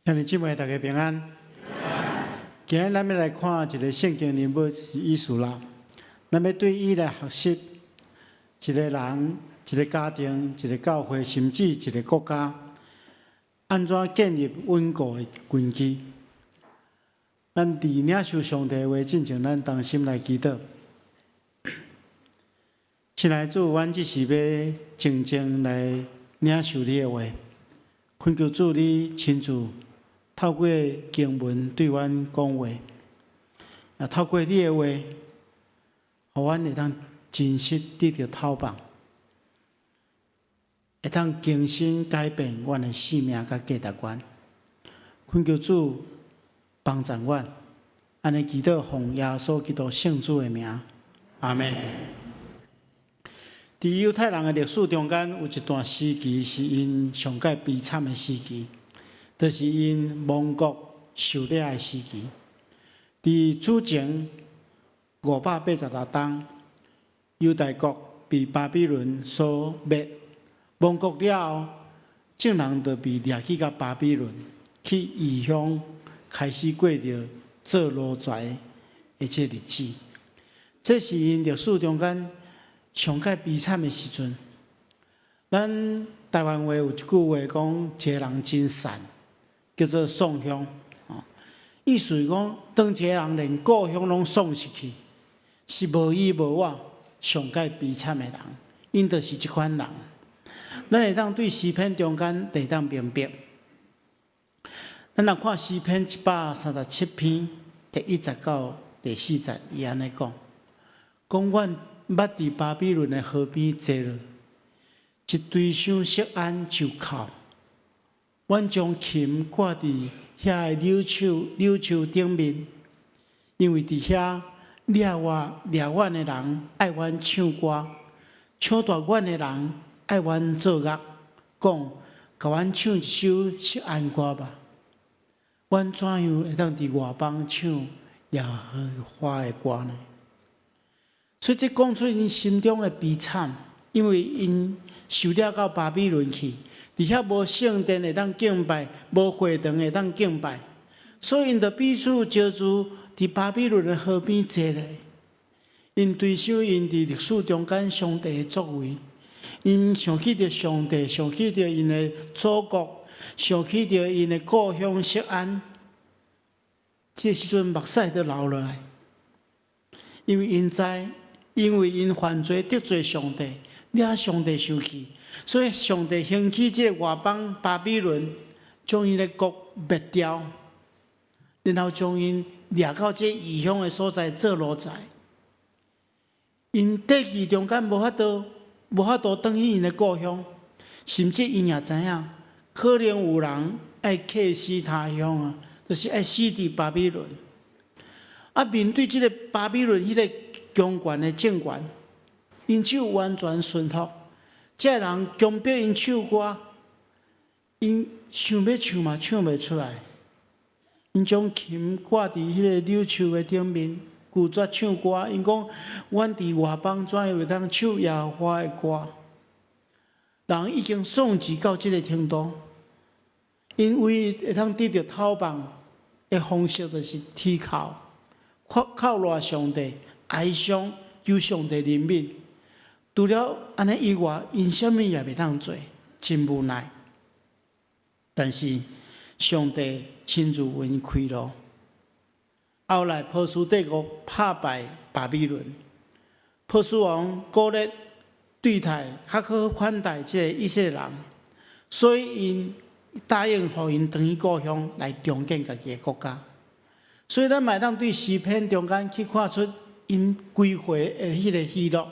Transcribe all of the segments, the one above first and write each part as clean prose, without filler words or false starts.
兄弟姊妹，大家平安。今日咱欲來看一个聖經人物是以斯拉，咱欲對伊來學習一个人、一个家庭、一个教會，甚至一个國家，按怎建立穩固的根基。咱佇領受上帝話進前，咱同心來祈禱。親愛的主，阮只是欲靜靜來領受你的話，懇求主你親自透過經文對阮講話，也透過你的話，予阮會當真實得著透放，會當更新改變阮的生命佮價值觀。懇求主幫助阮，按呢祈禱奉耶穌基督聖子的名，阿們。佇猶太人的歷史中間，有一段時期是𪜶上蓋悲慘的時期，就是𪜶亡國受掠的時期。佇主前586冬，猶大國被巴比倫所滅，亡國了後，眾人就被掠去到巴比倫，去異鄉開始過著做奴才的這日子。這是𪜶歷史中間上蓋悲慘的時陣。咱台灣話有一句話講：一个人真散，叫做喪鄉。意思是講，當一个人連故鄉攏喪失去，是無依無倚、上蓋悲慘的人，𪜶就是這款人。咱會當對詩篇中間會當明白。咱來看詩篇137篇第一節到第四節，伊按呢講：講阮捌佇巴比倫的河邊坐落，一堆想錫安樹哭。阮將琴掛佇遐的柳樹柳樹頂面，因為佇遐掠我掠阮的人愛阮唱歌，搶奪阮的人愛阮作樂，講共阮唱一首錫安歌吧。阮怎樣會當佇外邦唱耶和華的歌呢？所以這講出𪜶心中的悲慘，因為𪜶受掠到巴比倫去，佇遐無聖殿會當敬拜，無會堂會當敬拜，所以𪜶就彼此招聚佇巴比倫的河邊坐咧。𪜶追想𪜶佇歷史中間上帝的作為，𪜶想起著上帝，想起著𪜶的祖國，想起著𪜶的故鄉錫安。這時陣目屎都流落來，因為𪜶知，因為𪜶犯罪得罪上帝，惹上帝生氣，所以上帝興起這个外邦巴比倫，將𪜶的國滅掉，然後將𪜶掠到這異鄉的所在做奴才。𪜶短期中間無法度，無法度轉去𪜶的故鄉，甚至𪜶也知影，可能有人愛客死他鄉啊，就是愛死佇巴比倫。啊，面對這个巴比倫彼个強權的政權，𪜶只有完全順服。這个人強迫𪜶唱歌，𪜶想欲唱嘛唱袂出來。𪜶將琴掛佇彼个柳樹的頂面，拒絕唱歌。𪜶講：阮佇外邦怎樣會當唱耶和華的歌？人已經喪志到這个程度，𪜶唯一會當得著透放的方式，就是倚靠、靠靠賴上帝，哀傷求上帝憐憫。除了按呢以外，𪜶啥物也袂當做，真無奈。但是上帝親自為𪜶開路。後來波斯帝國拍敗巴比倫，波斯王古列對待較好款待這個以色列人，所以𪜶答應予𪜶轉去故鄉來重建家己的國家。所以咱嘛會當對詩篇中間去看出𪜶歸回的彼个喜樂。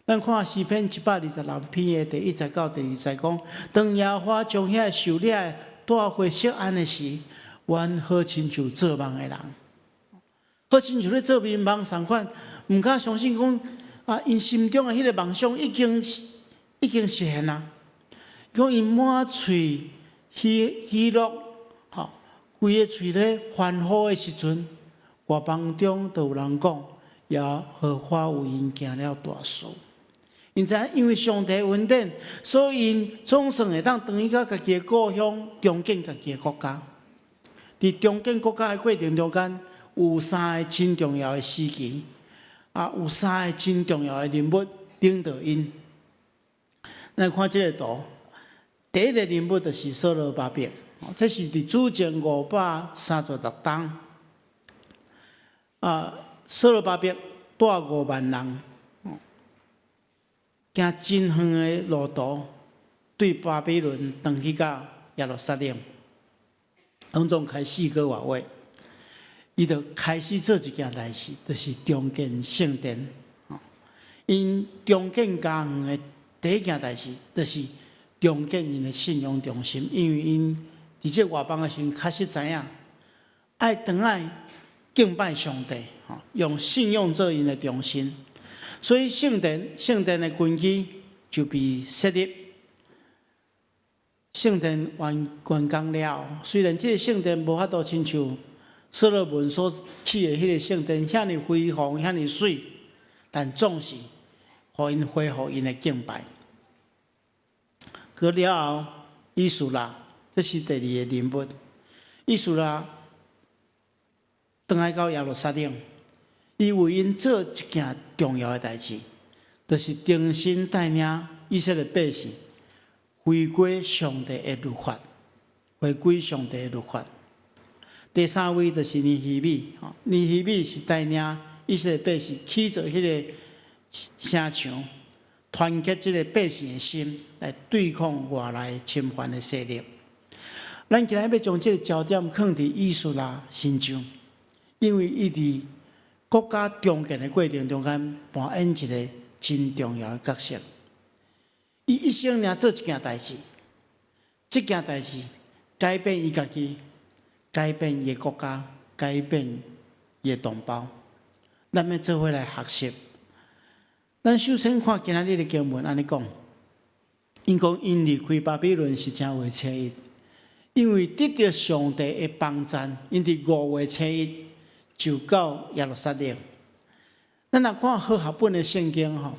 咱看詩篇126篇的第一節到第二節講：當耶和華將遐受掠的帶回錫安的時，阮好親像做夢的人，好親像咧做眠夢仝款，毋敢相信講啊，𪜶心中的彼个夢想已經已經實現啊！講𪜶滿喙喜喜樂，吼，規个喙咧歡呼的時陣，外邦中就有人講，耶和華為𪜶行了大事。𪜶知影因為上帝恩典，所以𪜶總算會當轉去到家己的故鄉，重建家己的國家。佇重建國家的過程中間，有三个真重要的時期，啊，有三个真重要的人物領導𪜶。咱看這个圖，第一个人物就是所羅巴伯，這是佇主前536冬。啊，所羅巴伯帶5萬人，行真遠的路途，對巴比倫轉去到耶路撒冷，攏總開4個外月，伊就開始做一件代誌，就是重建聖殿。𪜶重建家園的第一件代誌，就是重建𪜶的信仰中心，因為𪜶佇這外邦的時陣，確實知影愛轉來敬拜上帝，用信仰做𪜶的中心，所以聖殿的根基就被設立。聖殿完工了，雖然這个聖殿無法度親像所羅門所起的彼个聖殿遐爾輝煌、遐爾媠，但總是予𪜶恢復𪜶的敬拜。過了後，以斯拉，這是第二个人物。以斯拉轉來到耶路撒冷，伊為𪜶做一件重要的代誌，就是重新帶領以色列百姓回歸上帝的律法，回歸上帝的律法。第三位就是尼希米，尼希米是帶領以色列百姓起造彼个城牆，團結這个百姓的心，來對抗外來侵犯的勢力。咱今日欲將這个焦點放佇以斯拉身上，因為伊佇國家重建的過程中間扮演一个真重要的角色。伊一生爾做一件代誌，這件代誌改變伊家己，改變伊的國家，改變伊的同胞。咱欲做伙來學習。咱首先看今仔日的經文，按呢講，𪜶講𪜶離開巴比倫是正月初一，因為得著上帝的幫贊，𪜶佇5月初一就到耶路撒冷。咱若看和合本的聖經吼，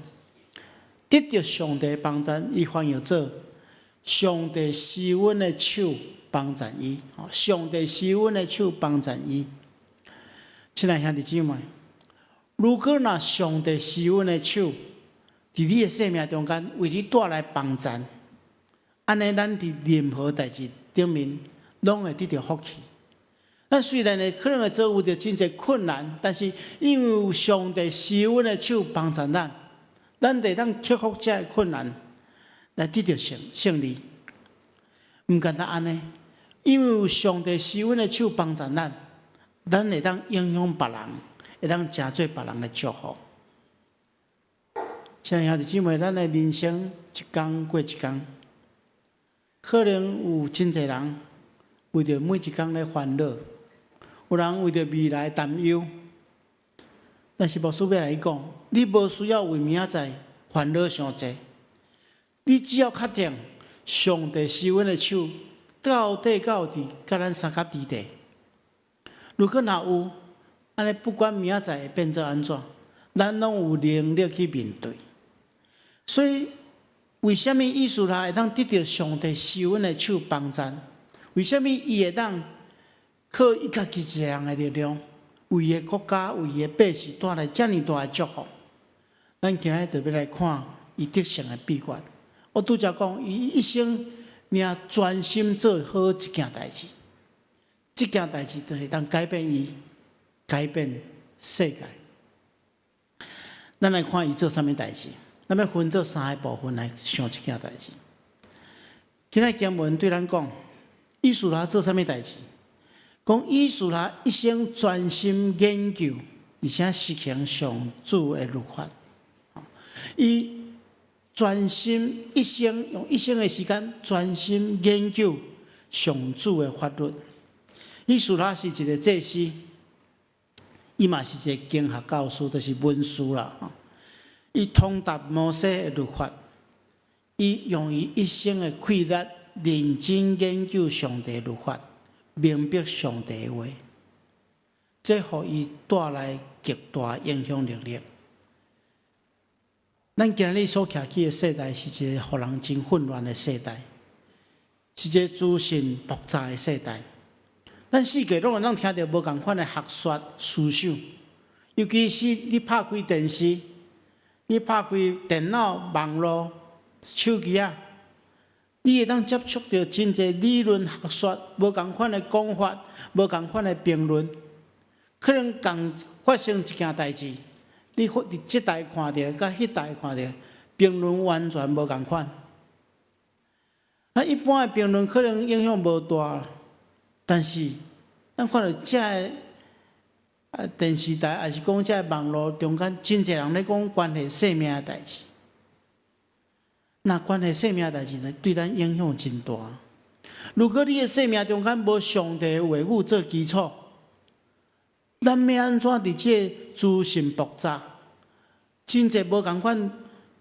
得著上帝幫贊，伊翻譯做上帝施恩的手幫贊伊，上帝施恩的手幫贊伊。親愛兄弟姊妹，如果若上帝施恩的手佇你的生命中間為你帶來幫贊，按呢，咱佇任何代誌頂面攏會得著福氣。咱雖然會可能會遭遇著真濟困難，但是因為有上帝施恩的手幫助咱，咱會當克服這个困難，來得著勝利。毋干焦按呢，因為有上帝施恩的手幫助咱，咱會當影響別人，會當成做別人的祝福。親愛兄弟姊妹，咱的人生一工過一工，可能有真濟人為著每一工咧煩惱，有人為著未來擔憂。但是牧師欲來講，你無需要為明仔載煩惱傷濟，你只要確定上帝施恩的手到底敢有佇佮咱相佮佇咧。如果若有，按呢不管明仔載會變做按怎，咱攏有能力去面對。所以，為啥物以斯拉會當得著上帝施恩的手幫贊？為啥物伊會當靠伊家己一个人的力量，為伊的國家、為伊的百姓帶來遮爾大的祝福？咱今日就欲來看伊得勝的秘訣。我拄才講，伊一生爾專心做好一件代誌，這件代誌就是當改變伊，改變世界。咱來看伊做啥物代誌。咱欲分做三个部分來想這件代誌。今仔經文對咱講，以斯拉做啥物代誌？講以斯拉一生專心研究，而且實行上主的律法。伊專心一生，用一生的時間專心研究上主的法律。以斯拉是一个祭司，伊嘛是一个經學教師，就是文士啦。伊通達摩西的律法，伊用伊一生的氣力認真研究上帝律法，明白上帝的話，這予伊帶來極大影響力。咱今日所徛起的世代是一个予人真混亂的世代，是一个資訊爆炸的世代。咱四界攏會當聽著無仝款的學說思想，尤其是你拍開電視，你拍開電腦、網路、手機仔，你會當接觸著真濟理論學說，無仝款的講法，無仝款的評論。可能仝發生一件代誌，你佇這台看著，佮彼台看著，評論完全無仝款。啊，一般的評論可能影響無大，但是咱看著這个電視台，抑是講這个網路中間，真濟人咧講關係生命的代誌。若關係生命的代誌呢，對咱影響真大。如果你的生命中間無上帝的話語做基礎，咱欲按怎佇這個資訊爆炸、真濟無仝款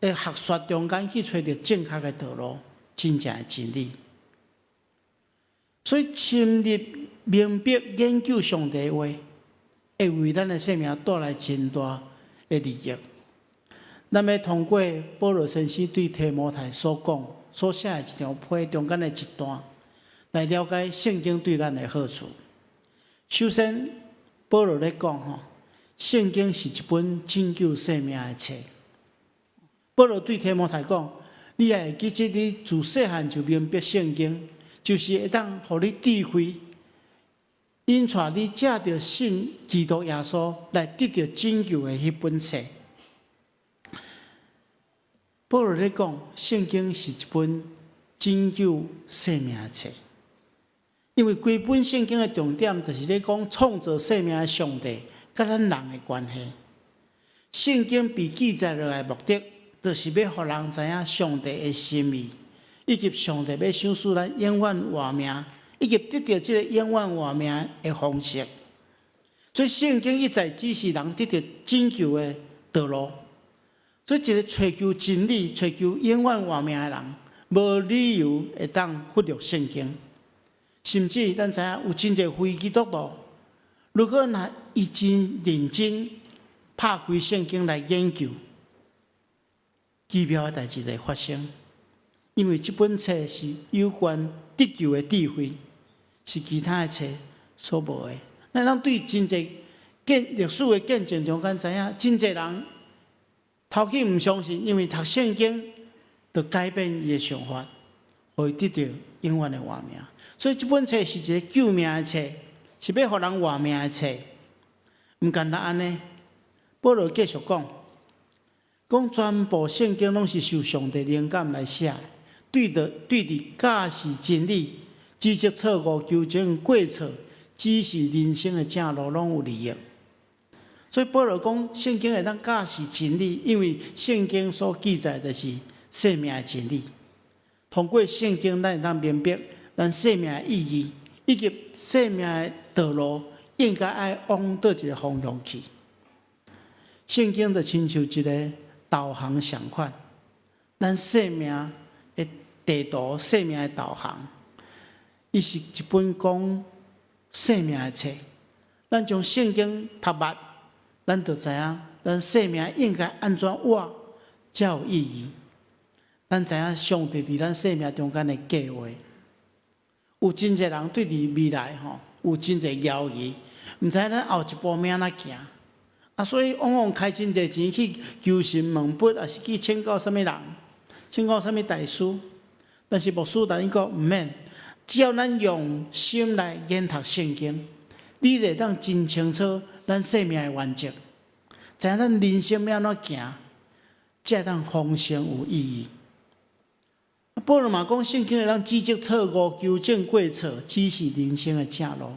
的學說中間去揣著正確的道路、真正的真理？所以深入明白研究上帝的話，會為咱的生命帶來真大的利益。咱欲通過保羅先生對提摩太所講、所寫的一張批中間的一段，來了解聖經對咱的好處。首先，保羅咧講吼，聖經是一本拯救生命的冊。保羅對提摩太講：你愛會記得，你自細漢就明白聖經，就是會當予你智慧，引帶你藉著信基督耶穌來得著拯救的彼本冊。保羅咧講，聖經是一本拯救生命的冊，因為規本聖經的重點就是咧講創造生命的上帝佮咱人的關係。聖經被記載落來的目的，就是欲予人知影上帝的心意，以及上帝欲賞賜咱永遠活命，以及得著這個永遠活命的方式。所以聖經一再指示人得著拯救的道路。所以，一个揣求真理、揣求永遠活命的人，無理由會當忽略聖經。甚至咱知影有真濟非基督徒，如果若伊真認真拍開聖經來研究，奇妙的代誌就會發生。因為這本冊是有關得救的智慧，是其他的冊所無的。咱通對真濟見歷史的見證中間知影，真濟人頭起毋相信，因為讀聖經就改變伊的想法，予伊得著永遠的活命。所以這本冊是一个救命的冊，是欲予人活命的冊。毋干焦按呢，保羅繼續講，講全部聖經攏是受上帝靈感來寫的，對佇教示真理、指責錯誤、糾正過錯、指示人生的正路，攏有利益。所以保羅講，聖經會當教示真理，因為聖經所記載的是生命的真理。通過聖經，咱會當明白咱生命的意義，以及生命的道路應該愛往佗一个方向去。聖經就親像一个導航相款，咱生命的地圖、生命的導航，伊是一本講生命的冊。咱將聖經讀捌，咱就知影，咱生命應該按怎活才有意義。咱知影上帝佇咱生命中間的計劃。有真濟人對佇未來吼有真濟猶疑，毋知咱後一步欲按怎行。啊，所以往往開真濟錢去求神問卜，抑是去請教啥物人，請教啥物大師。但是牧師共你講毋免，只要咱用心來研讀聖經，你會當真清楚咱生命的原則，知影咱人生欲按怎行，才會當豐盛有意義。保羅嘛講，聖經會當指責錯誤、糾正過錯、指示人生的正路。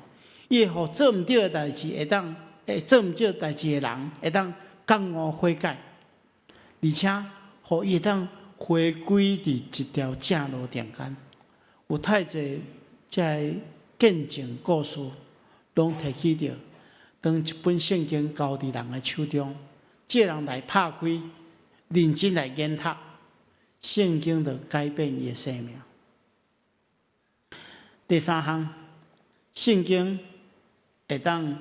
伊會予做毋對的代誌，會當會做毋對代誌的人，會當覺悟悔改，而且予伊會當回歸佇一條正路中間。有太濟這个見證故事，攏提起著，當一本聖經交佇人的手中，這个人來拍開，認真來研讀。聖經就改變伊的生命。第三項，聖經會當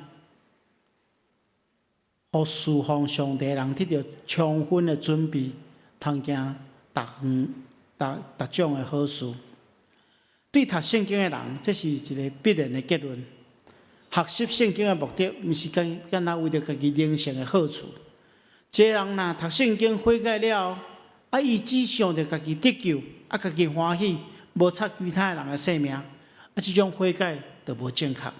予侍奉上帝的人得著充分的準備，通行逐項逐逐種的好事。對讀聖經的人，這是一个必然的結論。學習聖經的目的，毋是干干焦為著家己靈性的好處。一個人若讀聖經悔改了後，啊，伊只想著家己得救，啊，家己歡喜，無插其他人的性命，啊，這種悔改就無正確。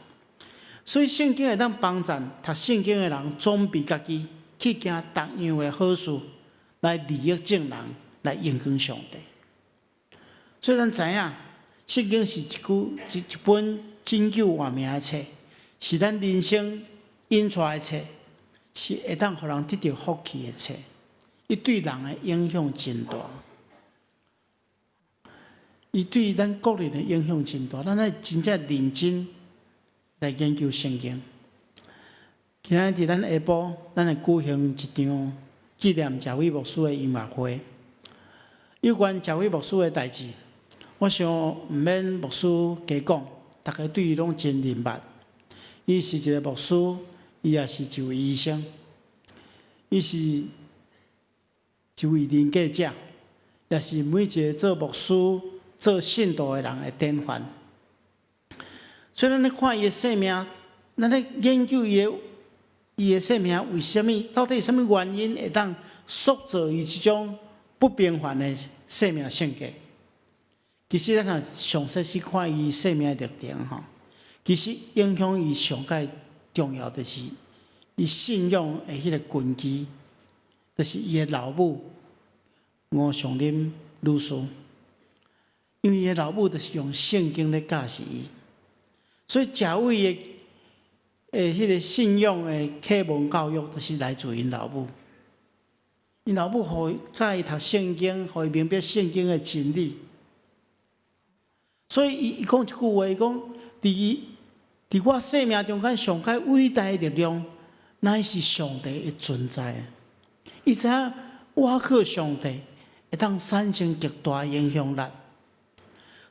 所以聖經會當幫助讀聖經的人裝備家己去行逐樣的好事，來利益眾人，來榮光上帝。所以咱知影，聖經是一本拯救活命的冊，是咱人生引帶的冊，是會當予人得著福氣的冊。伊對人的影響真大，伊對咱個人的影響真大。咱愛真正認真來研究聖經。今仔日佇咱下晡，咱會舉行一場紀念賈偉牧師的音樂會。有關賈偉牧師的代誌，我想毋免牧師加講，大家對伊攏真認捌。伊是一個牧師，伊也是一位醫生，伊是一位人格者，也是每一個做牧師、做信徒的人的典範。所以，咱咧看伊的生命，咱咧研究伊的生命，為啥物？到底啥物原因會當塑造伊這種不平凡的生命性格？其實，咱若詳細去看伊生命歷程，吼，其實影響伊上蓋重要就是伊信仰的彼個根基，就是伊的老母吳尚林女士。因為伊的老母就是用聖經咧教示伊，所以賈偉的彼個信仰的啟蒙教育，就是來自𪜶老母。𪜶老母予伊教伊讀聖經，予伊明白聖經的真理。所以伊伊講一句話，伊講佇我生命中間上蓋偉大的力量，乃是上帝的存在。伊知影倚靠上帝會當產生極大影響力。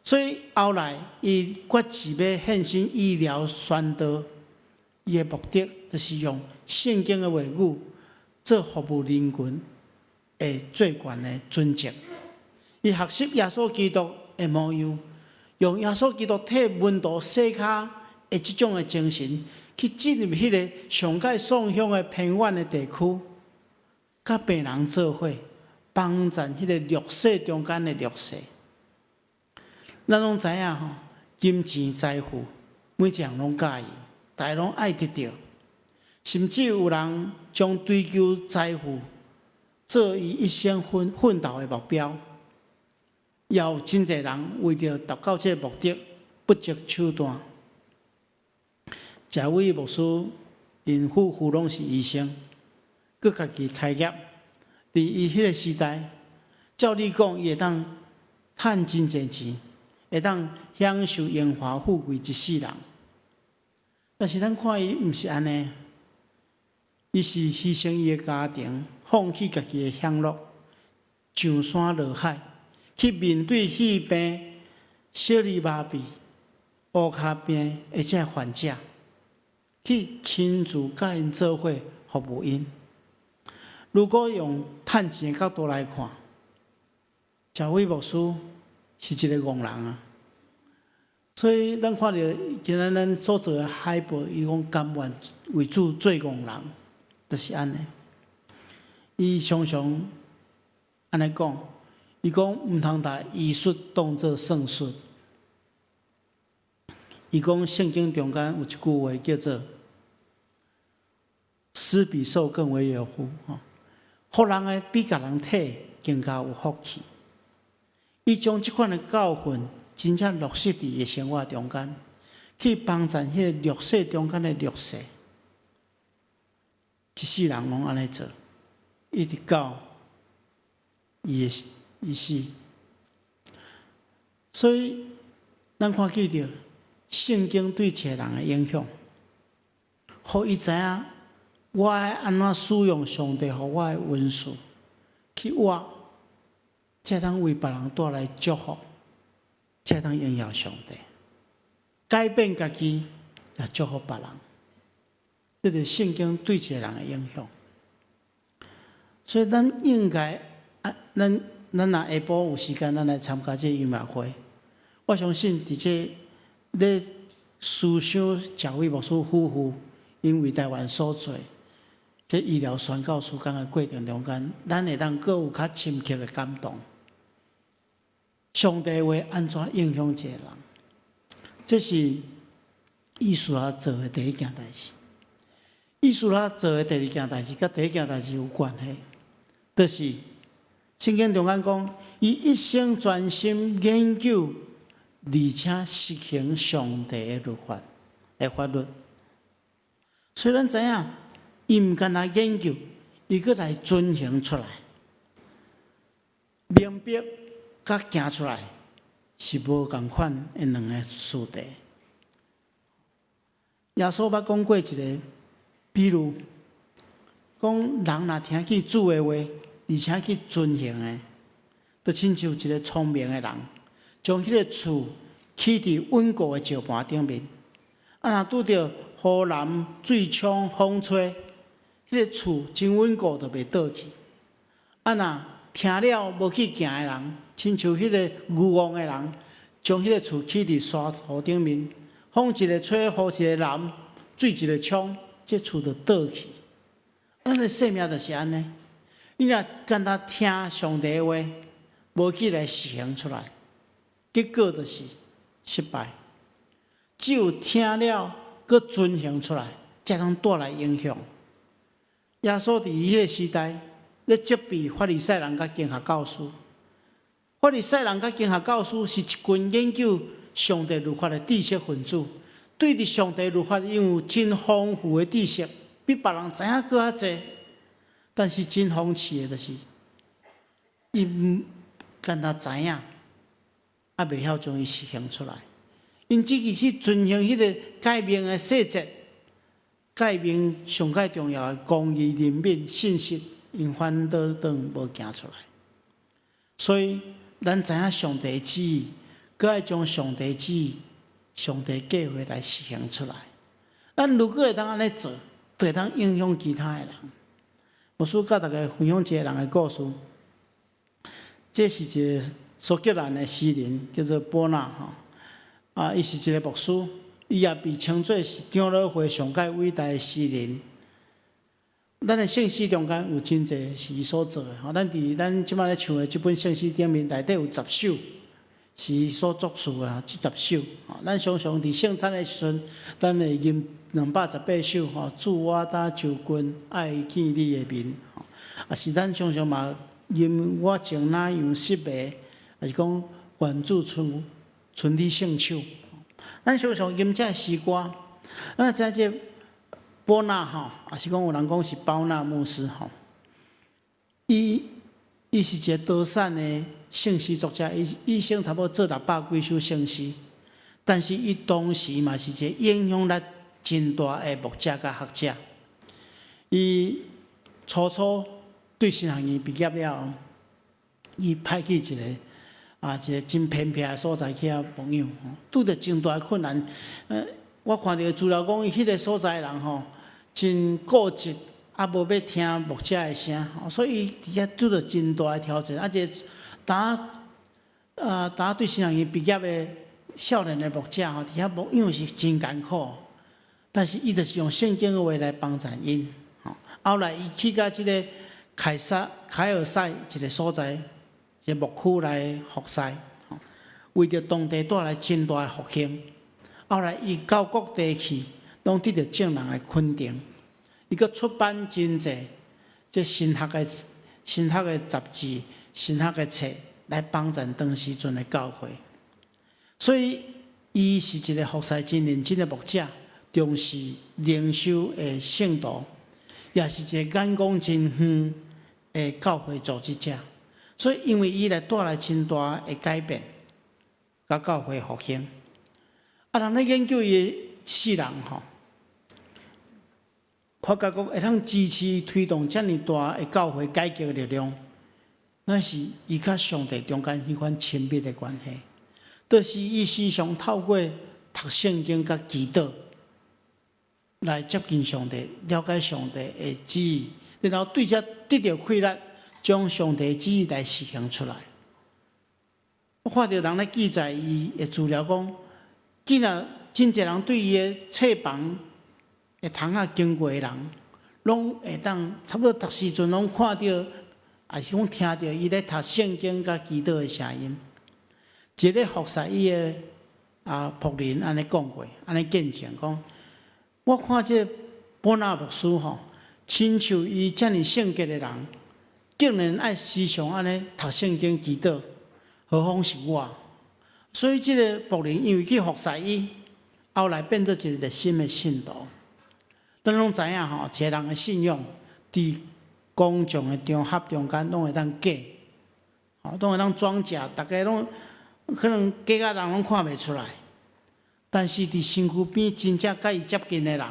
所以後來伊決志欲獻身醫療宣道，伊的目的就是用聖經的話語做服務人群的最懸的準則。伊學習耶穌基督的模樣，用耶穌基督替門徒洗跤的這種的精神，去進入彼个上蓋喪鄉的偏遠的地區，佮病人做伙，幫助彼个弱勢中間的弱勢。咱攏知影吼，金錢財富每一項攏佮意，大家攏愛得著，甚至有人將追求財富做伊一生奮鬥的目標，也有真濟人為著達到這個目的，不擇手段。賈偉牧師𪜶夫婦攏是醫生，閣家己開業。佇伊彼个時代，照理講，伊會當趁真濟錢，會當享受榮華富貴一世人。但是咱看伊毋是按呢，伊是犧牲伊的家庭，放棄家己的享樂，上山落海，去面對肺病、小兒麻痹、烏跤病的這患者，去親自佮𪜶做伙服務𪜶。如果用趁錢的角度來看，賈偉牧師是一個戇人啊。所以咱看著今仔咱所做的海報，伊講甘願為主做戇人，就是按呢。伊常常按呢講，伊講毋通共醫術當做算術。伊講聖經中間有一句話叫做“施比受更為有福”吼，予人的比共人提更加有福氣。伊將這款的教訓真正落實佇伊的生活中間，去幫助彼个弱勢中間的弱勢，一世人攏按呢做，一直到伊死。所以，咱看見著聖經對一個人的影響，予伊知影我愛按怎使用上帝予我的恩賜去活，才通為別人帶來祝福，才通榮耀上帝，改變家己，也祝福別人。這就是聖經對一個人的影響。所以，咱應該啊，咱若下晡有時間，咱來參加這個音樂會。我相信佇這咧思想賈偉牧師夫婦𪜶為台灣所做這醫療宣教事工的過程中間，咱會當閣有較深刻的感動。上帝話按怎影響一個人？這是以斯拉做的第一件代誌。以斯拉做的第二件代誌，佮第一件代誌有關係，就是聖經中間講，伊一生專心研究，而且實行上帝的律法的法律。雖然知影，伊毋干焦研究，伊閣來遵行出來，明白佮行出來是無仝款的兩个事題。耶穌捌講過一个比喻，講人若聽見主的話，而且去遵行的，就親像一个聰明的人，將彼个厝起佇穩固的石盤頂面。啊，若拄著雨淋、水沖、風吹，彼个厝真穩固，就袂倒去。啊，若聽了無去行的人，親像彼个愚戇的人，將彼个厝起佇沙土頂面，風一个吹，雨一个淋，水一个沖，這厝就倒去。咱的生命就是按呢，你若干焦聽上帝的話，無去來實行出來，結果就是失敗。只有聽了，閣遵行出來，才能帶來影響。耶穌佇彼个時代，咧責備法利賽人佮經學教師。法利賽人佮經學教師是一群研究上帝律法的知識分子，對著上帝律法𪜶有真豐富的知識，比別人知影閣較濟。但是真諷刺的就是，𪜶干焦知影，猶袂曉將伊實行出來。𪜶只是去遵行彼个誡命的細節，誡命上蓋重要的公義、憐憫、信實，𪜶反倒轉無行出來。所以，咱知影上帝旨意，閣愛將上帝旨意、上帝計劃來實行出來。咱如果會當按呢做，就會當影響其他的人。牧師佮大家分享一个人的故事。這是一個蘇格蘭的詩人，叫做波納吼。啊，伊是一个牧師，伊也被稱做是長老會上蓋偉大的詩人。咱的聖詩中間有真濟是伊所做的，吼。咱佇咱這擺咧唱的這本聖詩頂面內底有十首是伊所作詞的，這十首。咱常常佇聖餐的時陣，咱會吟218首，吼，主我今就近愛見你的面，吼。啊是咱常常嘛吟我情那樣失迷，抑是講願主伸伸你聖手。咱常常吟這詩歌，咱知這波納吼，抑是講有人講是包納牧師吼，伊是一個多產的聖詩作家，伊一生差不多做600幾首聖詩，但是伊當時嘛是一個影響力真大的牧者佮學者。伊初初對神學院畢業了後，伊派去一個真偏僻的所在去遐牧養，拄著真大的困難。我看著資料講，彼个所在人吼真固執，啊無欲聽牧者的聲，所以伊佇遐拄著真大的挑戰。啊，這當啊，當對神學院畢業的少年的牧者吼，佇遐牧養是真艱苦。但是伊就是用聖經的話來幫助𪜶。後來伊去到這个凱撒凱爾賽一个所在，一个牧區來服侍，為著當地帶來真大的復興。後來伊到各地去，攏得著眾人的肯定。伊閣出版真濟這神學的雜誌、神學的冊，來幫助當時陣的教會。所以，伊是一个服侍真認真的牧者，重視靈修的聖徒，也是一个眼光真遠的教會組織者。所以，因為伊來帶來真大的改變，佮教會復興。啊，人咧研究伊的一世人吼，發覺講會當支持推動遮爾大的教會改革力量，那是伊佮上帝中間彼款親密的關係，就是伊時常透過讀聖經佮祈禱來接近上帝，了解上帝的旨意，然後對這得著氣力，將上帝旨意來實行出來。我看著人咧記載伊的資料講，竟然真濟人對伊的冊房的窗仔經過的人，攏會當差不多逐時陣攏看著，抑是講聽著伊咧讀聖經佮祈禱的聲音。一个服侍伊的僕人按呢講過，按呢見證講，我看這个波納牧師吼，親像伊遮爾聖潔的人，竟然愛時常按呢讀聖經祈禱，何況是我？所以這个僕人因為去服侍伊，後來變做一个熱心的信徒。咱攏知影吼，一个人的信仰，佇公眾的場合中間攏會當假，吼，攏會當裝假，逐家攏可能假甲人攏看袂出來。但是佇身軀邊真正佮伊接近的人，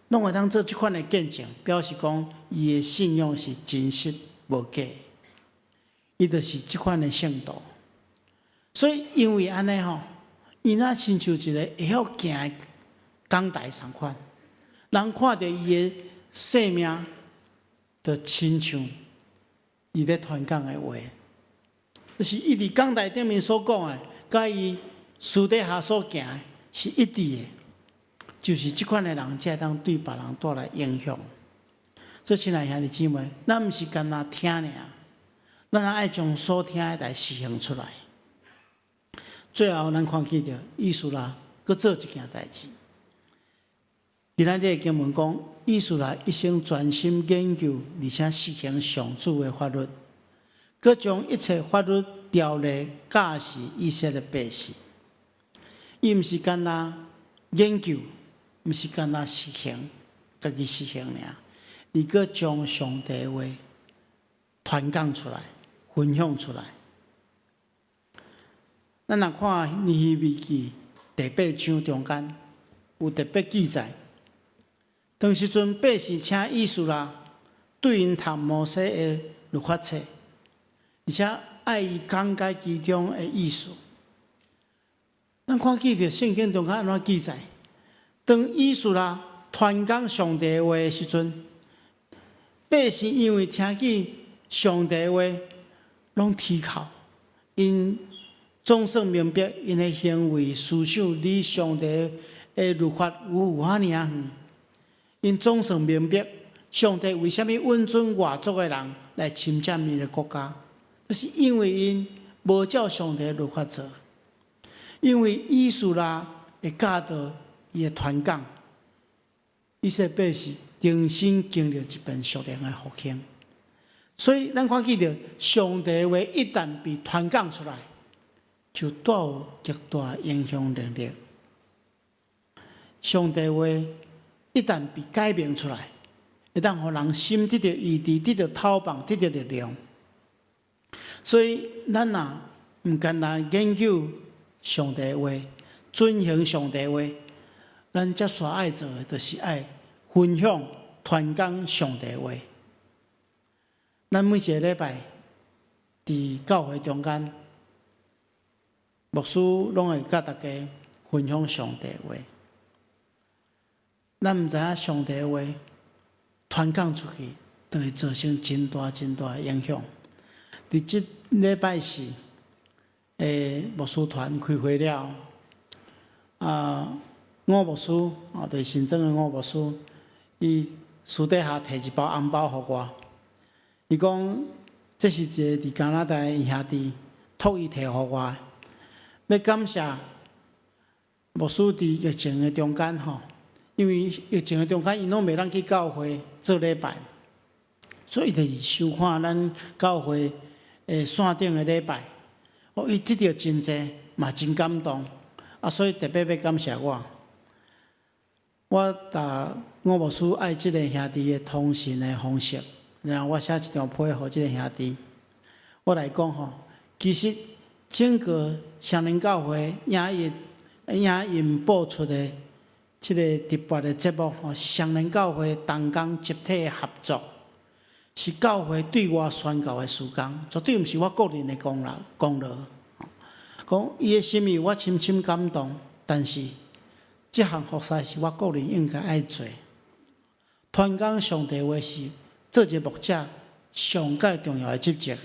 攏會當做這款的見證，表示講伊的信仰是真實無假。伊就是這款的聖徒。所以因為按呢吼，伊若親像一個會曉行的講台仝款，人看著伊的生命，就親像伊咧傳講的話，就是伊佇講台頂面所講的，佮伊私底下所行的是一致的，就是這款的人才會當對別人帶來影響。所以，親愛兄弟姊妹，咱毋是干焦聽爾，咱愛將所聽的來實行出來。最後，咱看見著以斯拉閣做一件代誌。今仔日的經文講，以斯拉一生專心研究，而且實行上主的法律，閣將一切法律條例教示以色列百姓。伊毋是干焦研究，毋是干焦實行，家己實行爾，伊閣將上帝話傳講出來，分享出來。咱若看尼希米記第八章中間有特別記載，當時陣百姓請以斯拉對𪜶讀摩西的律法冊，而且愛伊講解其中的意思。咱看見著聖經中間按怎記載？當以斯拉傳講上帝話的時陣，百姓因為聽見上帝話，攏啼哭，𪜶總算明白𪜶的行為思想離上帝的律法有偌爾遠。𪜶總算明白上帝為啥物允准外族的人來侵佔𪜶的國家，這是因為𪜶無照上帝的律法做。因為以斯拉的教導，伊的傳講，以色列百姓重新經歷一遍屬靈的復興。所以，咱看見著上帝話一旦被傳講出來，就帶有極大影響能力。上帝話一旦被解明出來，會當予人心得著醫治，得著透放，得著力量。所以，咱若毋干焦研究上帝話，遵行上帝話，咱接續愛做的，就是愛分享、傳講上帝話。咱每一个禮拜佇教會中間，牧師攏會佮大家分享上帝話。咱毋知影上帝話傳講出去，就會造成真大真大的影響。佇這禮拜四，牧師團開會了，吳牧師，就是新莊的吳牧師，伊私底下提一包紅包予我，伊講這是一个佇加拿大的兄弟託伊提予我，欲感謝牧師佇疫情的中間吼，因為疫情的中間，𪜶攏袂當去教會做禮拜，所以就是收看咱教會的線頂的禮拜。哦，伊得著真濟，嘛真感動，所以特別欲感謝我。我共吳牧師愛這个兄弟的通訊的方式，然後我寫一張批予這个兄弟。我來講吼，其實整個雙連教會影音播出的這個直播的節目吼，是雙連教會同工集體合作，是教會對外宣告的事工，絕對毋是我個人的功勞功勞。講伊的心意，我深深感動，但是這項服侍是我個人應該愛做。傳講上帝話是做一個牧者上蓋重要的職責。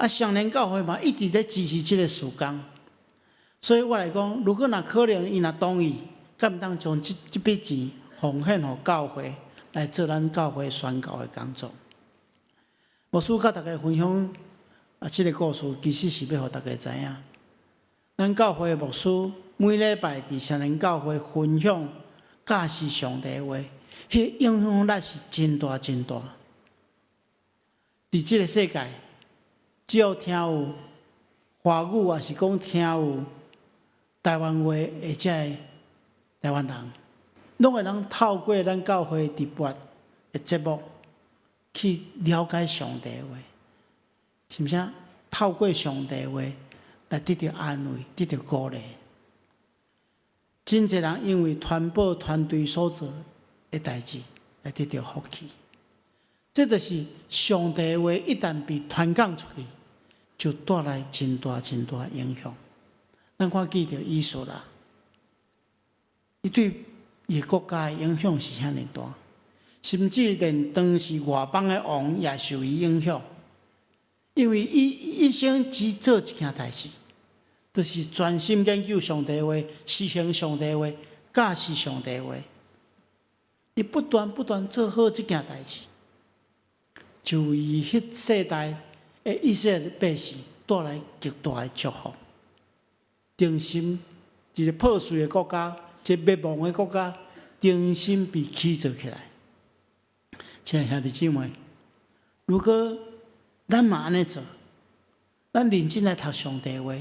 雙連教會嘛一直咧支持這个事工，所以我來講，如果若可能，伊若同意，敢毋當將這筆錢奉獻予教會來做咱教會宣教的工作？牧師佮大家分享啊，這个故事其實是欲予大家知影，咱教會的牧師每禮拜佇聖靈教會分享教示上帝話，彼个影響力是真大真大。佇這个世界，只要聽有華語，抑是講聽有台灣話的這个台灣人，攏會當透過咱教會直播的節目去了解上帝話，是毋是？透過上帝話來得著安慰，得著鼓勵。真濟人因為傳播團隊所做的代誌來得著福氣。這就是上帝話一旦被傳講出去，就帶來真大真大影響。咱看見著以斯拉，伊對伊國家的影響是遐爾大，甚至連當時外邦的王也受伊影響。因為伊一生只做一件代誌，就是專心研究上帝話，實行上帝話，教示上帝話。伊不斷不斷做好這件代誌，就為彼世代的以色列百姓帶來極大的祝福。重新一个破碎的國家，一個滅亡的國家，重新被起造起來。親愛兄弟姊妹，如果咱嘛按呢做，咱認真來讀上帝話，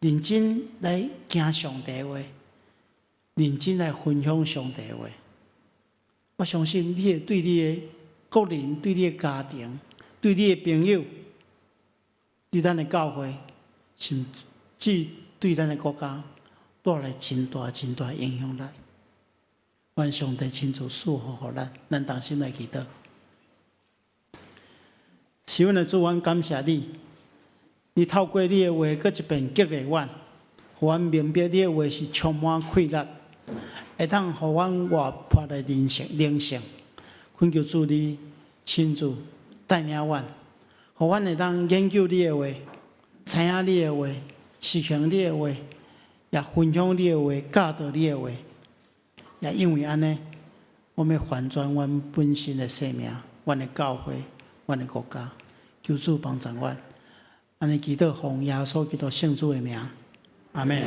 認真來行上帝話，認真來分享上帝話，我相信你會對你的個人、對你的家庭、對你的朋友、對咱的教會，甚至對咱的國家，帶來真大真大影響力。願上帝親自賜福予咱，咱同心來祈禱。是阮的主，阮感謝你，你透過你的話，閣一遍激勵阮，予阮明白你的話是充滿氣力，會當予阮活潑的人生靈性。懇求主你親自帶領阮，予阮會當研究你的話，知影你的話，實行你的話，也分享你的話，教導你的話。也因為按呢，我們翻轉阮本身的生命，阮的教會，阮的國家，求主幫助阮。按呢祈禱，奉耶穌基督聖主的名，阿門。